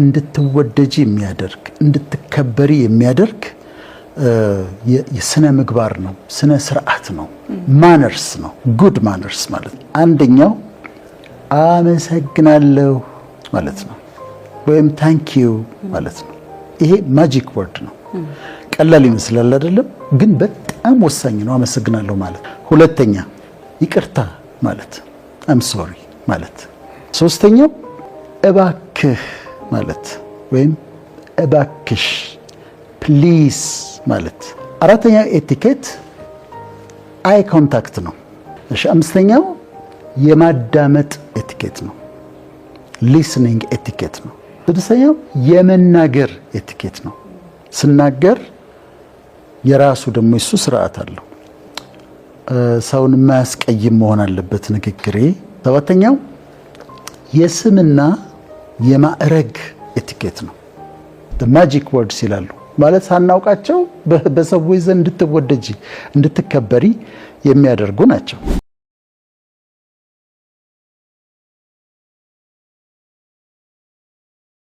እንድትወደጂ የሚያደርግ፣ እንድትከበሪ የሚያደርግ የስነ ምግባር ነው፣ ስነ ስርዓት ነው፣ manners ነው፣ good manners ማለት ነው። አንደኛው አመሰግናለሁ ማለት ነው፣ ወይም thank you ማለት ነው። ይሄ magic word ነው። ቀላል ይመስላል አይደለም? ግን በጣም ወሳኝ ነው አመሰግናለሁ ማለት። ሁለተኛ ይቅርታ ማለት፣ I'm sorry ማለት። ሶስተኛው እባክህ ማለት ወይም እባክሽ፣ please ማለት። አራተኛው etiquette eye contact ነው። እሺ፣ አምስተኛው የማዳመጥ etiquette ነው፣ listening etiquette ነው። ስድስተኛው የመናገር etiquette ነው። ስናገር የራሱ ደግሞ የሱ ስርዓት አለው። ሰውን የማያስቀይም መሆን አለበት ንግግሬ። ሰባተኛው የስምና የማዕረግ etiquette ነው። Magic words ይላሉ፣ ማለት ሳናውቃቸው በሰዎች ዘንድ እንድትወደጂ፣ እንድትከበሪ የሚያደርጉ ናቸው።